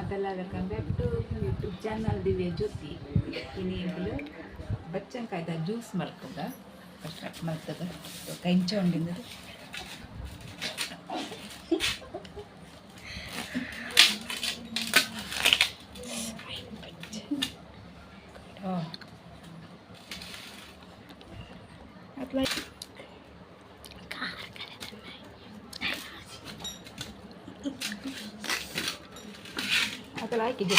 ಮಾತೆಲ್ಲ, welcome back to YouTube channel Divya Jyothi. ಇನಿ ಎಂಕುಲು ಬಚ್ಚಂಕಾಯ್ದ ಜ್ಯೂಸ್ ಮಲ್ಪುಗ. ಫಸ್ಟ್ ಮಲ್ತದ ಕಂಚ ಉಂಡಿಂದದು. ಅತ್ಲ ಅದೆಲ್ಲ ಹಾಕಿದ್ದೆ.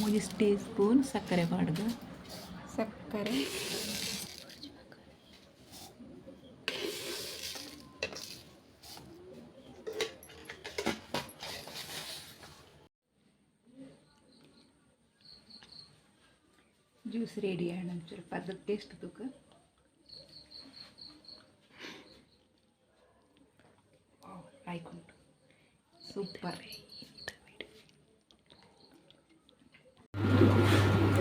3 ಟೀ ಸ್ಪೂನ್ ಸಕ್ಕರೆ ಪಾಡ್ದು. ಸಕ್ಕರೆ. ಜ್ಯೂಸ್ ರೆಡಿ ಆಂಡ್. ಒಂಚೂರು ಪದ ಟೇಸ್ಟ್ ತೂಕ. ಲಾಯ್ಕುಂಡು, ಸೂಪರ್.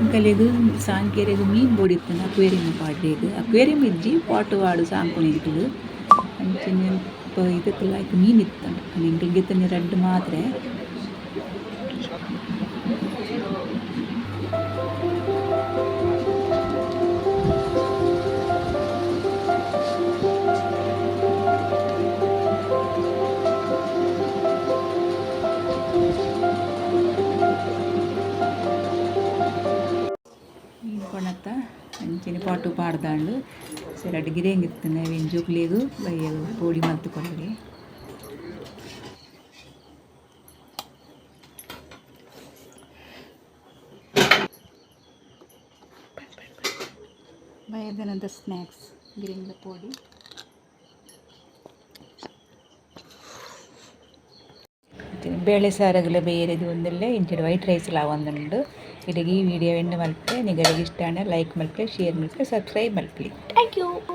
ಎಂಕಲೆಗ್ ಸಾಂಕೆರೆಗ್ ಮೀನ್ ಬೋಡಿತ್ತುಂಡ ಅಕ್ವೇರಿಯಂ ಪಾಡ್ರೆಗ್. ಅಕ್ವೇರಿಯಂ ಇಜ್ಜಿ, ಪಾಟ್ ಪಾಡ್ ಸಾಂಕುನಿ ಎಂಕುಲು. ಅಂಚನೆ ಇದಕ್ಕೆ ಲಾಯ್ಕ್ ಮೀನ್ ಇತ್ತುಂಡು. ಎಂಕುಲು ಗೆತ್ತುನಿ ರಡ್ಡ್ ಮಾತ್ರೆ. ಮೀನ್ ಕೊಣತ್ತ ಅಂಚನೆ ಪಾಟು ಪಾಡ್ದಾಂಡು. ಸೆರಡ್ ಗಿರೆಂಗ್ ಇತ್ತುಂಡು. ಅವೆನ್ ಜೋಕ್ಲೆಗ್ ಬಯ್ಯಗ್ ಪೋಡಿ ಮಲ್ತ್ ಕೊರೊಲಿ. ಬಯ್ಯದನಂತ ಸ್ನ್ಯಾಕ್ಸ್ ಗಿರಿಂಗ್ದ ಪೋಡಿ. ಬೇಳೆ ಸಾರಗುಲ ಬೇರೆದು ಒಂದುಲ್ಲೆ. ಇಂಚಿಡ್ ವೈಟ್ ರೈಸ್ ಲ ಆವೊಂದುಂಡು. ಇಡೆಗ್ ಈ ವಿಡಿಯೋ ಎಂಡ್ ಮಲ್ಪೆ. ನಿಗಲೆಗ್ ಇಷ್ಟ ಆಂಡ ಲೈಕ್ ಮಲ್ಪಲೆ, ಶೇರ್ ಮಲ್ಪಲೆ, ಸಬ್ಸ್ಕ್ರೈಬ್ ಮಲ್ಪಲೆ. Thank you.